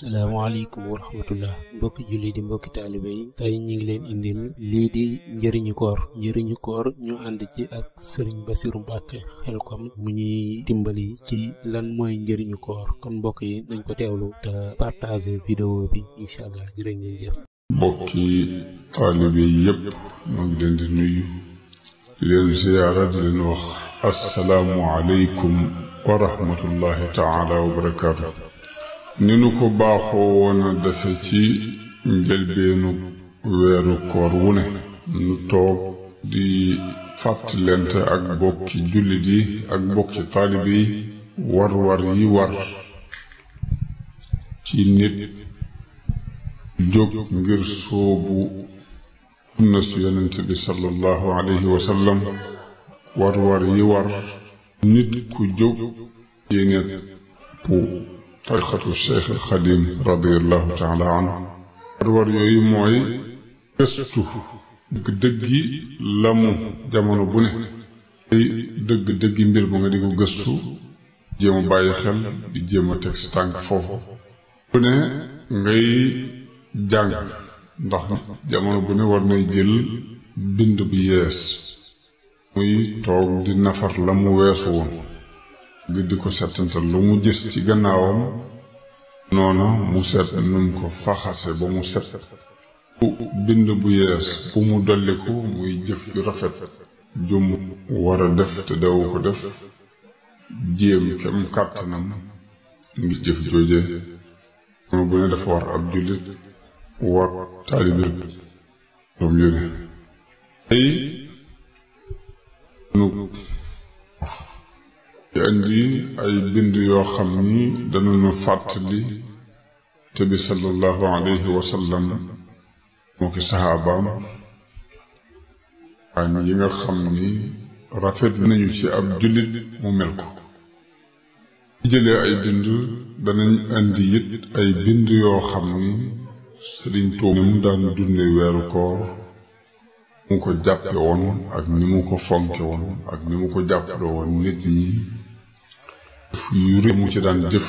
asalaamaaleykum wa rahmatullah mbokki julli di mbokki taalibe yi tey ñu ngi leen indil lii di njëriñu koor ñu ànd ci ak sëriñ Basiru Mbàkke Xelkom mu ñuy dimbali ci lan mooy njëriñu koor kon mbokk yi nañ ko teewlu te partager vidéo bi incha allah jërë ngeen jëf. mbokki taalibe yi yëpp ñoo ngi leen di nuyu di leen ziyaara di leen wax assalaamu aleykum wa rahmatullahi taala wa barakaatu. ni nu ko baaxoo woon a defe ci njëlbeenu weeru koor wu ne nu toog di fàttalente ak bokki jullit yi ak bokki taalibe yi war yi war ci nit jóg ngir soobu sunna su yonent bi sallallahu alayhi wa sallam war yi war nit ku jóg yéene pu tarixatu Cheikh al Xadim radiallahu taala anhu war yooyu mooy gëstu dëgg-dëggi lamu jamono bu ne dëgg-dëggi mbir ba nga di ko gëstu jéem a bàyyi xel di jéem a teg si tànk foofu bu ne ngay jàng ndax jamono bu ne war nay jël bind bu yees muy toog di nafar la mu weesu woon di ko settantal lu mu gis ci gannaawam noona mu set num ko faxase ba mu set bind bu yees bu mu dolliku muy jëf yu rafet jum war a def te dawu ko def jéem kem kàttanam ngir jëf jooje moom bu ne dafa war ab jullit war taalibe doom yu ne ay nu andi ay bind yoo xam ni danañu fàttali te bi sallallahu alayhi wa sallam moo ki saxaabaam an yi nga xam ni rafet nañu ci ab jullit mu mel ko ci jëlee ay bind danañ andi it ay bind yoo xam ni Sëriñ Tuubaa mu daan dunde weeru koor mu ko jàppe woon ak ni mu ko fonke woon ak ni mu ko jàppale woon nit ñi yu rëy mu ci daan jëf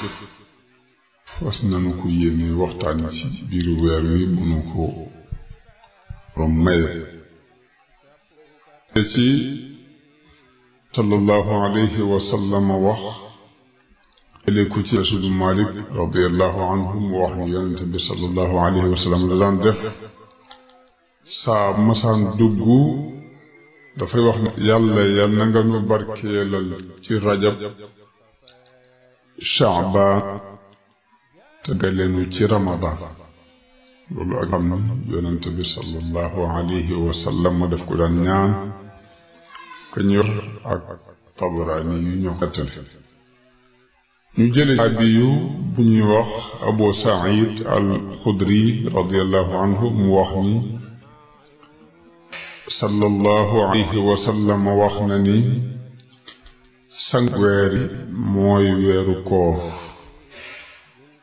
fas nanu ko yéene waxtaan ci biiru weer wi bu nu ko rom maye te ci sallallahu alayhi wa sallam wax jëlee ko ci Anas ibn Malik radiallahu anhu mu wax ni yonente bi sallallahu alayhi wa sallam la daan def saa masaan dugg dafay wax ne yàlla na nga nu barkeelal ci rajab Shaabaan te galeenu ci Ramadan loolu ak xam ne yonente bi sallallahu alayhi wa sallam daf ko daan ñaan ka ñor ak Tabaraani yu ñoo nettali ñu jële saxaabiyu bu ñuy wax Abu Saïd al Xudri radiallahu anhu mu wax ni sallallahu alayhi wa sallam wax na ni sang weeri mooy weeru koor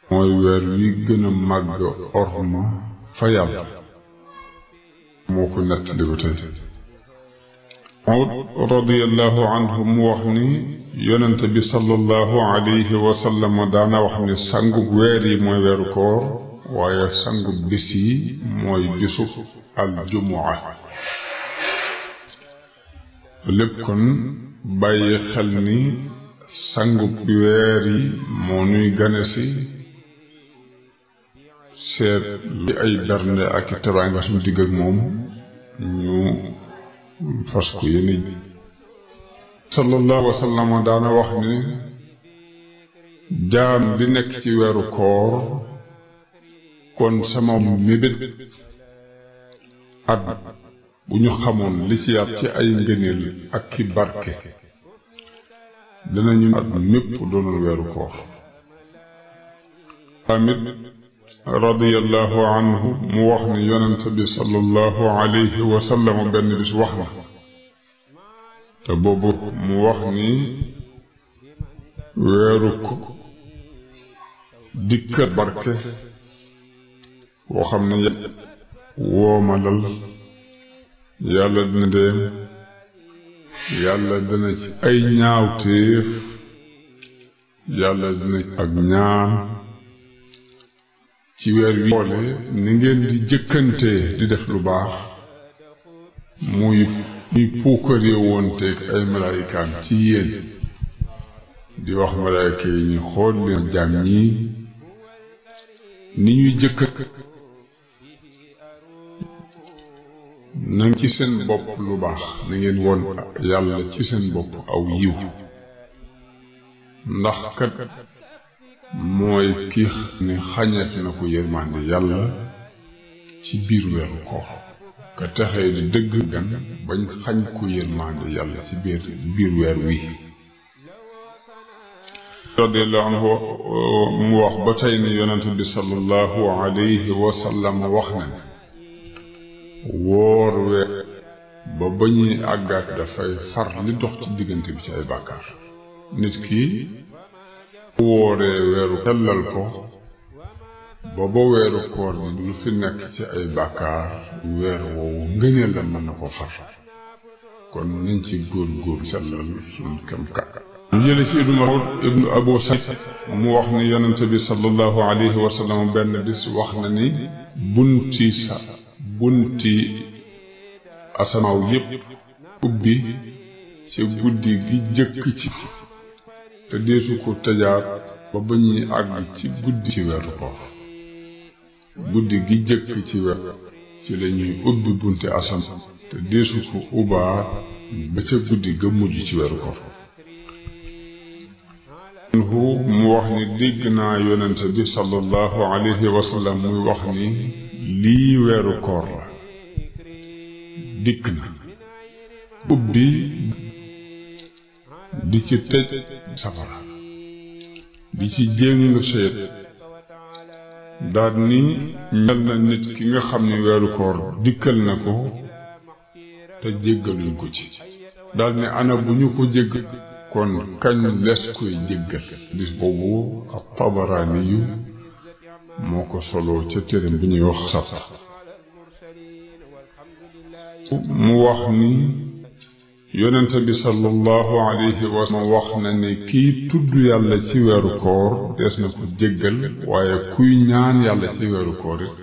mooy weer wi gën a màgg orma fa yàlla moo ko nettali ba tey Mawd radiyallahu anhu mu wax ni yonente bi sallallahu alayhi wa sallam daana wax ni sangu weer yi mooy weeru koor waaye sangu bis yi mooy bisu aljumua lépp kon bàyyi xel ni sangu weer yi moo nuy gane si seet li ay bernde ak i teraanga suñu digg ak moom ñu fas ko yéene sallallahu wa sallam daana wax ni jaam di nekk ci weeru koor kon sama mébét at bu ñu xamoon li ci yaat ci ay ngëneel ak ki barke danañu at mépp doonul weeru koor tamit radiyallahu anhu mu wax ni yonent bi sallallahu alayhi wa sallam benn bis wax na te boobu mu wax ni weeru ko dikkat barke woo xam ne woomalal yàlla dina dem yàlla dina ci ay ñaawteef yàlla dina ci ak ñaan ci weer wi boole ni ngeen di jëkkantee di def lu baax muy puukare woonteeg ay malaayikaam ci yéen di wax malaayika yi ñu xool leen jaam ñi ni ñuy jëkkat na ci seen bopp lu baax na ngeen woon yàlla ci seen bopp aw yiw ndax kat mooy ki ne xañeef na ko yërmande yàlla ci biir weeru koor ka texee di dëgg gan bañ xañ ko yërmande yàlla ci biir weer wi radiyallahu anhu mu wax ba tey ni yonent bi sallallahu alayhi wa sallam wax na woor weer ba ñuy àggaat dafay far li dox ci diggante bi ci ay bàkkaar nit ki wooree weeru sellal ko ba weeru koor bi lu fi nekk ci ay bàkkaar weer woowu ngëneel la mën na ko far kon nañ ci góor sellal suñ kam kàkk ñu jële ci ibnu Abu Saïd mu wax ni yonente bi sallallahu alayhi wa sallam benn bis wax na ni bunti asamaaw yépp ubbi ci guddi gi jëkk ci te deesu ko tëjaat ba ñuy àgg ci guddi ci weeru koor guddi gi jëkk ci weer ci lañuy ubbi bunti asamaaw te deesu ko ubbaat ba ca guddi ga mujj ci weeru koor mu wax ni dégg naa yonente bi sallallahu alayhi wa sallam muy wax ni lii weeru koor la dikk na ubbi di ci tëj safara di ci jéng seet daal ni mel na nit ki nga xam ni weeru koor dikkal na ko te jéggaluñ ko ci daal ni ana bu ñu ko jéggal kon kañ les koy jéggal dis boobu ak Tabaraani yu moo ko solo ca téereem bi ñuy wax sat mu wax ni yonent bi sallallahu alayhi wa sallam wax na ni kii tudd yàlla ci weeru koor dees na ko jéggal waaye kuy ñaan yàlla ci weeru koor it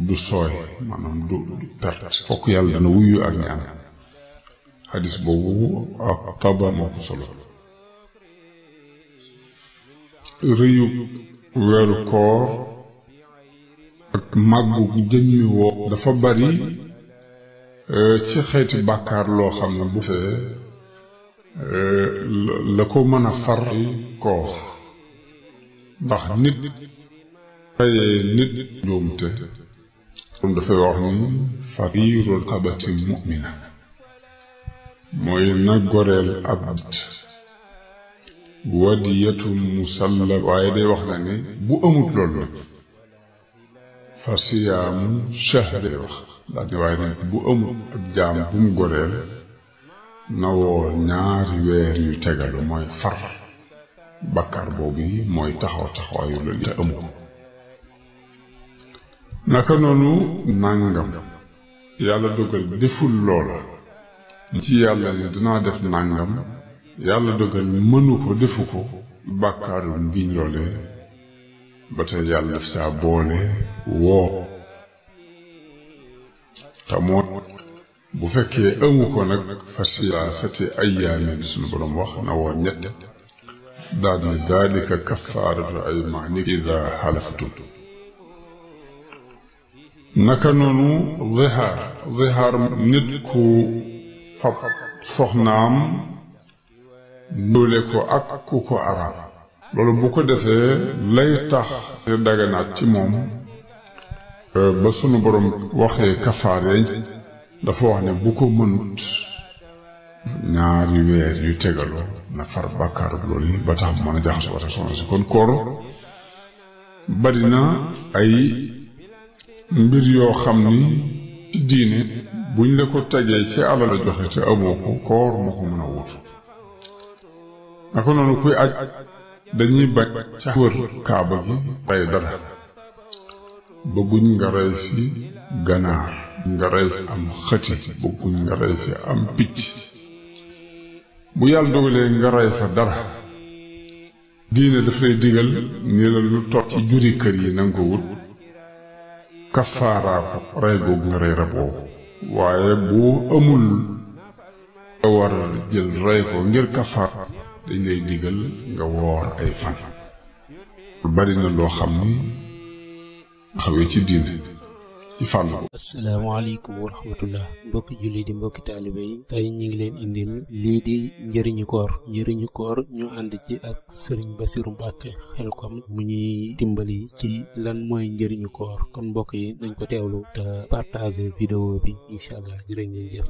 du sooy maanaam du perte fokk yàlla dana wuyu ak ñaan xadis boobu ak Taba moo ko solo rëyu weeru koor ak màggu gu jëmmi woo dafa bari ci xeeti bàkkaar loo xam ne bu fee la ko mën a far koor ndax nit fayee nit njuumte moom dafay wax ni fariiru raqabati mu'mina mooy na goreel ab nit wadiyatu musallab waaye day wax na ni bu amut loolu nag fa siyaamu shahri wax daal di waaye nag bu amut ab jaam bu mu goreel na woor ñaari weer yu tegalu mooy far bàkkaar boobu mooy taxawaayu la te amu ko naka noonu nàngam yàlla dogal deful loola ci yàlla ne dinaa def nàngam yàlla dogal mënu ko defu ko bàkkaaru ngiñ loole ba tey yàlla def saa boole woo te moo bu fekkee amu ko nag fa siyaasati ayyaamin suñu borom wax na woo ñett daal ni daalika kafaaratu aymaanikum idaa halaftum naka noonu zihaar nit ku fab soxnaam ñëwle ko ak ku ko araam loolu bu ko defee lay tax daganaat ci moom ba sunu borom waxee kafaare dafa wax ne bu ko mënut ñaari weer yu tegaloo na far bàkkaaru loolu yi ba tax mën a jaxasoo wata soxna si kon koor bari na ay mbir yoo xam ni ci diine buñ la ko tegee ci alal la joxe te amoo ko koor moo ko mën a wutu naka noonu kuy aj dañuy bañ ca wër kaaba gi rey dara bëgguñ nga rey fi ganaar nga rey fi am xëti bëgguñ nga rey fi am picc bu yàlla dogalee nga rey fa dara diine daf lay digal ni la lu toog ci juri kër yi nanga ko wut kafaaraa ko rey googu nga rey rab woowu waaye boo amul nga war a jël rey ko ngir kafaar dañ lay digal nga woor ay fan bari na loo xam ni xawee ci diine ci fànn ko. asalaamaaleykum wa rahmatullah mbokki julli di mbokki taalibe yi tey ñi ngi leen indil lii di njëriñu koor ñu ànd ci ak sëriñ Basiru Mbàkke Xelkom mu ñuy dimbali ci lan mooy njëriñu koor kon mbokk yi nañ ko teewlu te partager vidéo bi incha allah jërë ngeen jëf.